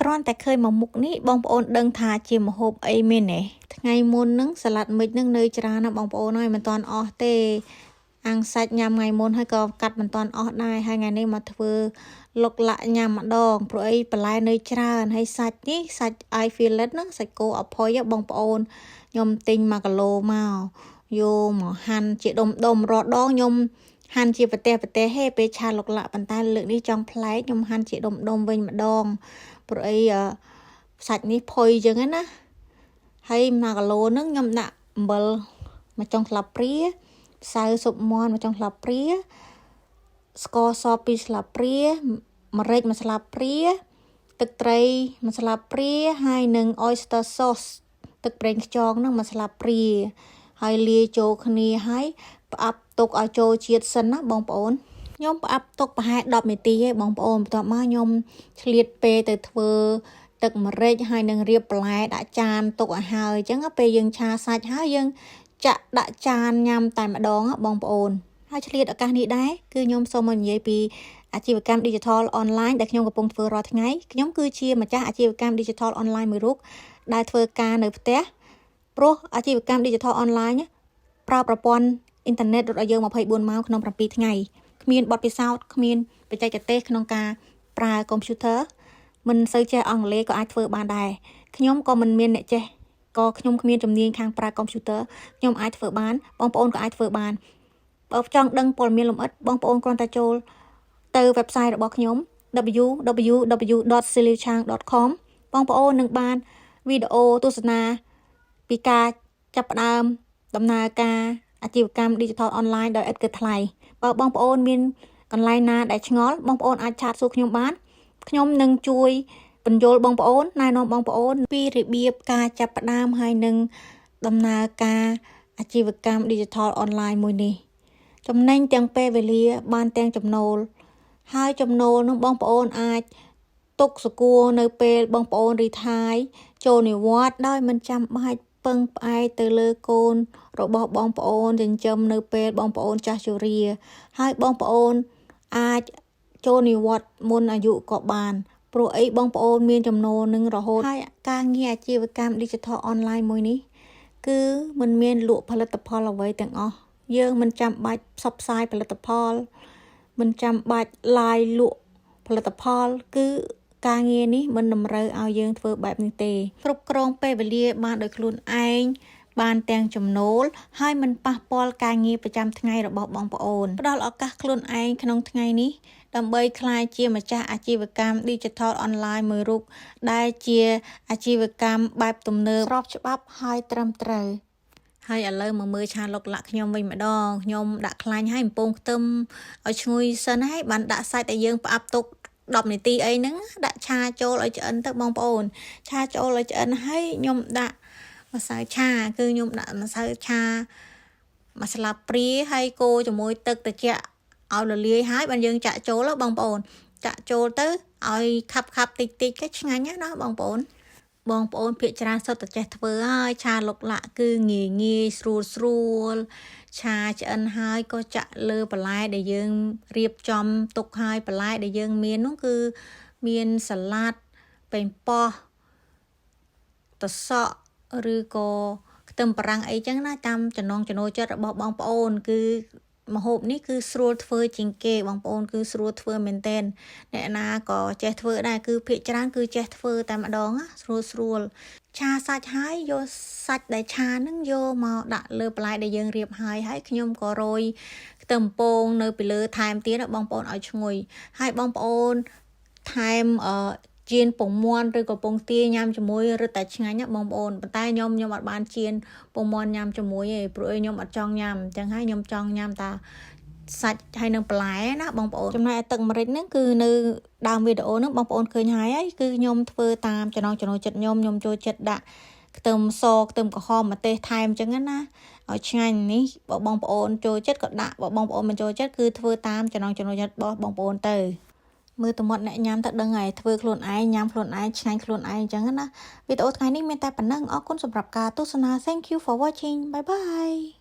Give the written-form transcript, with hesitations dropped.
គ្រាន់តែឃើញមួយមុខនេះបងប្អូនដឹងថាជាម្ហូបអីមែនទេថ្ងៃមុនហ្នឹងសាឡាត់មិចហ្នឹងនៅច្រើនណាស់បងប្អូនហើយមិនទាន់អស់ទេអាំងសាច់ញ៉ាំថ្ងៃមុនហើយក៏កាត់មិនទាន់អស់ដែរហើយថ្ងៃនេះមកធ្វើលុកលាក់ញ៉ាំម្ដងព្រោះអីបន្លែនៅច្រើនហើយសាច់នេះសាច់ eye fillet ហ្នឹងសាច់គោអភ័យបងប្អូនខ្ញុំទិញ1គីឡូមកយកមកហាន់ជាដុំដុំរដងខ្ញុំហាន់ជាប្រទេសប្រទេសហេពេលឆាលុកលាក់ប៉ុន្តែលើកនេះចង់ប្លែកខ្ញុំហាន់ជាដុំដុំវិញម្ដងព្រោះអីសាច់នេះផុយចឹងណាហើយ1គីឡូហ្នឹងខ្ញុំដាក់អំបិលមួយចុងស្លាបព្រាម្សៅស៊ុបមាន់មួយចុងស្លាបព្រាស្ករស2ស្លាបព្រាម្រេចមួយស្លាបព្រាទឹកត្រីមួយស្លាបព្រាហើយនិង oyster sauce ទឹកប្រេងខ្យងហ្នឹងមួយស្លាបព្រាហើយលាយចូលគ្នាហើយផ្អាប់ទុកឲ្យចូលជាតិសិនណាបងប្អូនខ្ញុំផ្អាប់ទុកប្រហែល10នាទីឯងបងប្អូនបន្ទាប់មកខ្ញុំឆ្លៀតពេលទៅធ្វើទឹកម្រេចហើយនឹងរៀបបន្លែដាក់ចានទុកឲ្យហើយអញ្ចឹងពេលយើងឆាសាច់ហើយយើងចាក់ដាក់ចានញ៉ាំតែម្ដងបងប្អូនហើយឆ្លៀតឱកាសនេះដែរគឺខ្ញុំសូមមកនិយាយពីអាជីវកម្ម Digital Online ដែលខ្ញុំកំពុងធ្វើរាល់ថ្ងៃខ្ញុំគឺជាម្ចាស់អាជីវកម្ម Digital Online មួយរូបដែលធ្វើការនៅផ្ទះព្រោះអាជីវកម្ម Digital Online ប្រើប្រព័ន្ធអ៊ីនធឺណិតរត់ឲ្យយើង24ម៉ោងក្នុង7ថ្ងៃគ្មានបទពិសោធន៍គ្មានបច្ចេកទេសក្នុងការប្រើកុំព្យូទ័រមិនសូវចេះអង់គ្លេសក៏អាចធ្វើបានដែរខ្ញុំក៏មិនមានអ្នកចេះក៏ខ្ញុំគ្មានជំនាញខាងប្រើកុំព្យូទ័រខ្ញុំអាចធ្វើបានបងប្អូនក៏អាចធ្វើបានបើចង់ដឹងព័ត៌មានលម្អិតបងប្អូនគ្រាន់តែចូលទៅ website របស់ខ្ញុំ www.silichang.com បងប្អូននឹងបានវីដេអូទស្សនាពីការចាប់ផ្ដើមដំណើរការអាជីវកម្ម Digital Online ដោយឥតគិតថ្លៃបើបងប្អូនមានកន្លែងណាដែលឆ្ងល់បងប្អូនអាច chat សួរខ្ញុំបានខ្ញុំនឹងជួយពន្យល់បងប្អូនណែនាំបងប្អូនពីរបៀបការចាប់ផ្ដើមហើយនឹងដំណើរការអាជីវកម្ម Digital Online មួយនេះចំណេញទាំងពេលវេលាបានទាំងចំណូលហើយចំណូលនោះបងប្អូនអាចទុកសកួរនៅពេលបងប្អូន retire ចូលនិវត្តន៍ដោយមិនចាំបាច់ពឹងផ្អែកទៅលើកូនរបស់បងប្អូនចិញ្ចឹមនៅពេលបងប្អូនចាស់ជរាហើយបងប្អូនអាចចូលនិវត្តន៍មុនអាយុក៏បានព្រោះអីបងប្អូនមានចំណូលនឹងរហូតហើយការងារអាជីវកម្ម Digital Online មួយនេះគឺមិនមានលក់ផលិតផលអ្វីទាំងអស់យើងមិនចាំបាច់ផ្សព្វផ្សាយផលិតផលមិនចាំបាច់ live លក់ផលិតផលគឺការងារនេះមិនតម្រូវឲ្យយើងធ្វើបែបនេះទេគ្រប់គ្រងពេលវេលាបានដោយខ្លួនឯងបានទាំងចំណូលហើយមិនប៉ះពាល់ការងារប្រចាំថ្ងៃរបស់បងប្អូនផ្ដល់ឱកាសខ្លួនឯងក្នុងថ្ងៃនេះដើម្បីក្លាយជាម្ចាស់អាជីវកម្ម Digital Online មួយរូបដែលជាអាជីវកម្មបែបទំនើបស្របច្បាប់ហើយត្រឹមត្រូវហើយឥឡូវមកមើលឆាលុកលាក់ខ្ញុំវិញម្ដងខ្ញុំដាក់ខ្លាញ់ហើយបំពងខ្ទឹមឲ្យឈ្ងុយសិនហើយបានដាក់សាច់ដែលយើងផ្អាប់ទុក10នាទីអីហ្នឹងដាក់ឆាចូលឲ្យឆ្អិនទៅបងប្អូនឆាចូលឲ្យឆ្អិនហើយខ្ញុំដាក់ម្សៅឆាគឺខ្ញុំដាក់ម្សៅឆាមួយស្លាបព្រាហើយកូរជាមួយទឹកត្រជាក់ឲ្យរលាយហើយបានយើងចាក់ចូលបងប្អូនចាក់ចូលទៅឲ្យខាប់ខាប់តិចតិចក៏ឆ្ងាញ់ណាបងប្អូនបងប្អូនភាគច្រើនសុទ្ធតែចេះធ្វើហើយឆាលុកលាក់គឺងាយងាយស្រួលស្រួលឆាឆ្អិនហើយក៏ចាក់លើបន្លែដែលយើងរៀបចំទុកហើយបន្លែដែលយើងមាននោះគឺមានសាឡាត់ប៉េងប៉ោះតសក់ឬក៏ខ្ទឹមបារាំងអីចឹងណាតាមចំណងចំណូលចិត្តរបស់បងប្អូនគឺម្ហូបនេះគឺស្រួលធ្វើជាងគេបងប្អូនគឺស្រួលធ្វើមែនទែនអ្នកណាក៏ចេះធ្វើដែរគឺភាគច្រើនគឺចេះធ្វើតែម្ដងស្រួលស្រួលឆាសាច់ហើយយកសាច់ដែលឆានឹងយកមកដាក់លើបន្លែដែលយើងរៀបហើយហើយខ្ញុំក៏រោយខ្ទឹមពងនៅពីលើថែមទៀតបងប្អូនឲ្យឈ្ងុយហើយបងប្អូនថែមអឺចៀនពងមាន់ឬក៏ពងទាញ៉ាំជាមួយរឹតតែឆ្ងាញ់ណាបងប្អូនប៉ុន្តែខ្ញុំខ្ញុំអត់បានចៀនពងមាន់ញ៉ាំជាមួយទេព្រោះខ្ញុំអត់ចង់ញ៉ាំអញ្ចឹងហើយខ្ញុំចង់ញ៉ាំតាសាច់ហើយនឹងបន្លែណាបងប្អូនចំណែកទឹកម្រេចហ្នឹងគឺនៅដើមវីដេអូហ្នឹងបងប្អូនឃើញហើយហើយគឺខ្ញុំធ្វើតាមចំណងចំណូលចិត្តខ្ញុំខ្ញុំចូលចិត្តដាក់ខ្ទឹមសខ្ទឹមក្រហមម្ទេសថែមអញ្ចឹងណាឲ្យឆ្ងាញ់នេះបើបងប្អូនចូលចិត្តក៏ដាក់បើបងប្អូនមិនចូលចិត្តគឺធ្វើតាមចំណងចំណូលចិត្តរបស់បងប្អូនទៅមើលទៅមាត់អ្នកញ៉ាំទៅដឹងហើយធ្វើខ្លួនឯងញ៉ាំខ្លួនឯងឆ្ងាញ់ខ្លួនឯងអញ្ចឹងណាវីដេអូថ្ងៃនេះមានតែប៉ុណ្ណឹងអរគុណសម្រាប់ការទស្សនា Thank you for watching. Bye bye.